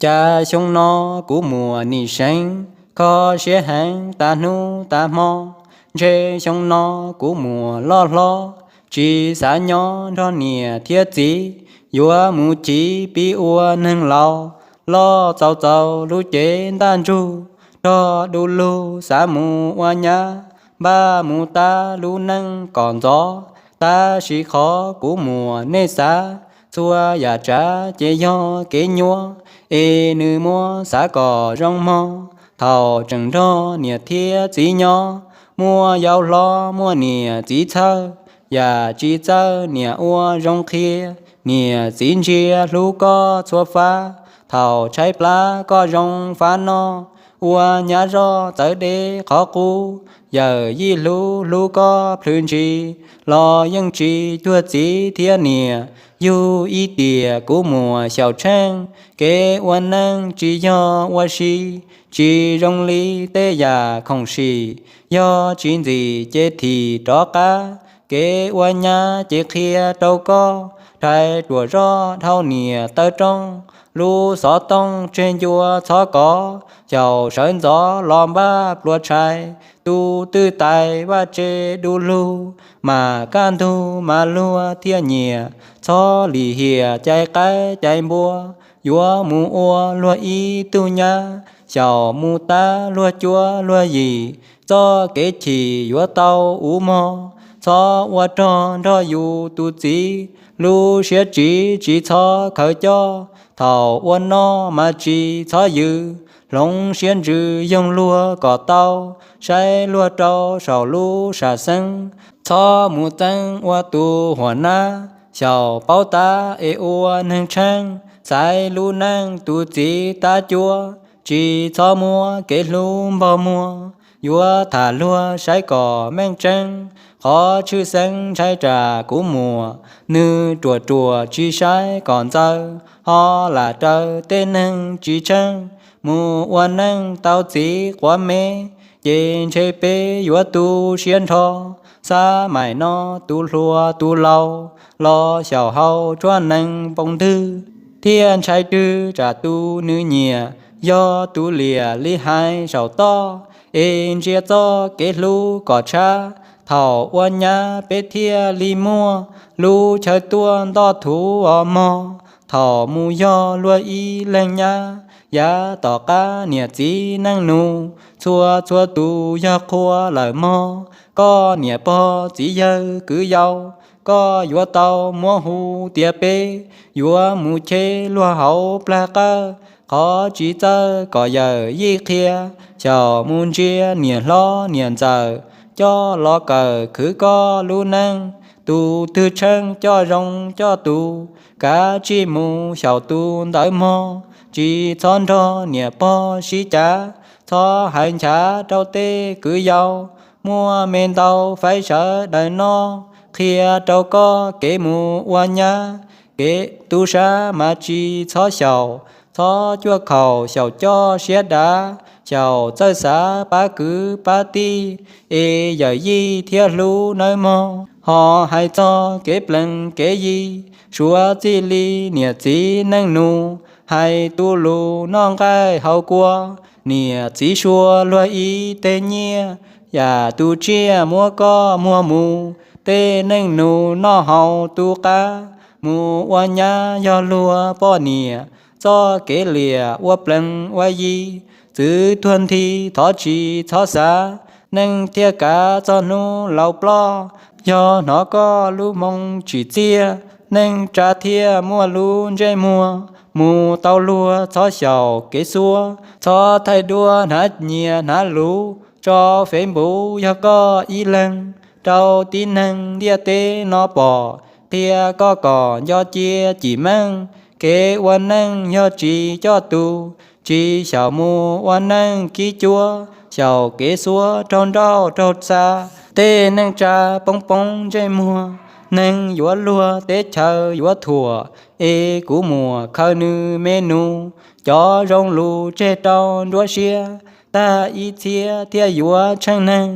Cas xyoo no kuv muam nim seev, kho siab heev tas hnub tas hmo. Ntshe xyoo no kuv muam loj hlob, tsis xav nyob nrog niam thiab txiv, yuav mus chiv pib ua neeg laus. Loj txaus txaus lub cev ntaj ntsug, rog du lug xav mus ua nyab, npaj mus tab lub neej kom ntxov. Tab sis qhov kuv muam nej xav, txhua yam tsav ces yog kev nyuaj, es nws muab xav kom zoo mog. Thaum tseem nrog niam thiab txiv nyob, muaj yau hlob muaj niam txiv txhawj, yam tsis txawj niam ua zoo qhia, niam txiv ntsia hlub koj txhua fab. Thaum tshaib plab koj zoo fab noj, ua nyab zoj txawv deb qhov qub. Yawm yij hlub hlub koj plhws ntshis, los yeej tsis cuag txiv thiab niam. Yug ib tiam kuv muam xyaum tsheej, kev ua neej tsis yog ua si, tsis zoo li tej yam khoom sim. Yog tsis ntxim ces thim rov qab, kev ua nyab ces qhia rau koj. Rhais ruam zoj dhau niam taw rooj, lub xov tooj tseg ncua txhob kov. Xyaum sawv ntxov los npaj pluas tshais, tus twj tais vaj tse du lug, mas kaj ntug mas luag thiaj nyiam. Txhob lim hiam cais qaib cais npua, yuav mus ua luag ib tug nyab. Xyaum mus tab luag cuab luag yim, txoj kev chim yuav tau uv mog. Txhob ua rog nrog yus tus txiv, lub siab tsiv tsis txhob khaws coj. Thaum ua noj mas tsis txhob yws, hloov siab ntsws yoog luag kom tau, saib luag rau saum lub sam xeeb. Txhob mus txeeb ua tus huam nab, xyaum paub tab es ua neeg tsheej. Xaiv lub neej tus txiv tab cuab, tsis txhob muab kev hlub npog muag, yuav tham luag saib kom meej tseeb. Qhov tshwj xeeb ntshai tsam kuv muam, nws ruam ruam tsis saib kom ntxaws, ho lam raws tej neeg tsis tsheej. Mus ua neej tau txiv quav me, ces ntshe peb yuav tu siab nrho. Xab maim no tus hluas tus laus, los xyaum hau tshuab nees npoo ntwg, thiaj ntshai rwg tsam tus nws nyiam, yog tus liam li hais saum toj, es ntsia txoj kev hlub kom tshab. Thaum ua nyab peb thiaj li muaj, lub chaw tuaj ntoj thuv os mog. Thaum mus yog luag ib leeg nyab, yav tom qab niam txiv neej nus, txhua txhua tus yog qhua lawm mog. Koj niam pog txiv yawg kwv yau, koj yuav tau muab hu tias peb, yuav mus cheb luag hauv plag qawj. Qhov tsis txawj kom yawm yij qhia, xyaum mus ntsia niam hlob niam ntxawm, coj los kawm khwv koj lub neej. Tus twg tsheej coj zoo coj tus, kav tsij mus xyaum tus ntawd mog. Tsis txhob nrog niam pog sib cav, txhob hais nchav rau tej kwv yau. Muaj me ntau faib sawv daws noj, qhia rau koj kev mus ua nyab, kev tu sab mas tsis txhob xyaum. Txhob cuaj khaum xyaum coj siab dav, xyaum txawj xav pab kwv pab tij, es yawm yij thiaj hlub nawb mog. Ho hais txog kev plees kev yi, suav txij li niam txiv neej nus, hais tu lus noj nqaij haus kua, niam txiv sua luag ib teg nyiaj, yam tus tsiaj muab koj muag mus. Tej neej nus noj haus tu qab, mus ua nyab yog luag poj niam, txoj kev liam ua plees ua yi, txwv tuag nthi thov tsis txhob xav, neej thiaj kav txog hnub laus ploj. Yog hnov koj lub moo tsim txiaj, neej tsa thiaj muaj lub ntsej muag. Mus tau luag txhob xyaum kev xuab, txhob thaij duab hnav nyias hnav luv, tso Facebook yog koj ib leeg, rau tib neeg ntiaj teb no pom, qhia koj kom nco cia cim meej. Kev ua neej yog tsis coj tus, tsis xyaum mus ua neej kib cuab, xyaum kev xuab raug nrauj raug xa. Tej neej tsa poob poob ntsej muag, neeg yuav luag teb chaws yuav thuam, es kuv muam khaws nws me nus, cov zoo lus tseg rau nruab siab, tag ib txhiab thiaj yuav tsheej neeg.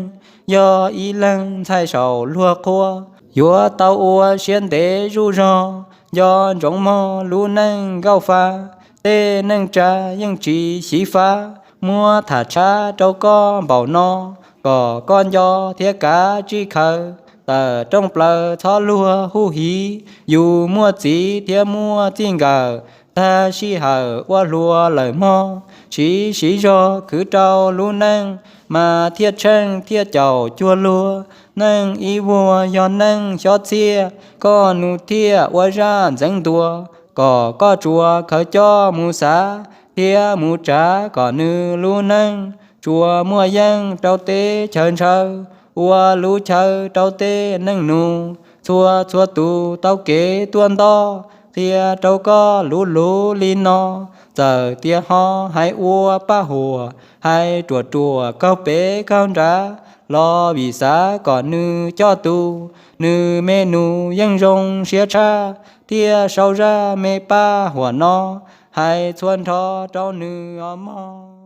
Yog ib leeg ntxhais saum luag qhua, yuav tau ua siab ntev zuj zog, nco ntsoov mog lub neej nkauj fa, Tej neej tsa yeej tsis xyiv fab, muab tham tshab rau koj npaum no, kom koj nco thiab kav tsij khaws. Tawm rooj plaws txhob luag huj hiv, yus muaj txiv thiab muaj txij nkawm, tag sij hawm ua hluas lawm mog, siv siv zog khwv rau lub neej, mas thiaj tsheej thiaj caum cuag luag. Neej ib vuag yog neej xyob txhiaj, koj nus thiaj ua zaj ntxeev ntuas, kom koj tsuas khaws coj mus xav thiab mus tsav kom nws lub neej tsuas muaj yeej rau teb chaws ntshaw, ua lub chaw rau tej neej nus. Txhua txhua tus tau kev tuaj ntoj, qhia rau koj luv luv li no, txawm tias ho hais ua paj huam, hais ruam ruam kaug pem kaug nrad los vim xav kom nws coj tus, nws me nus yeej zoo siab tshaj, thiaj sau zaj me paj huam no hais txhua nrho rau nws os mog.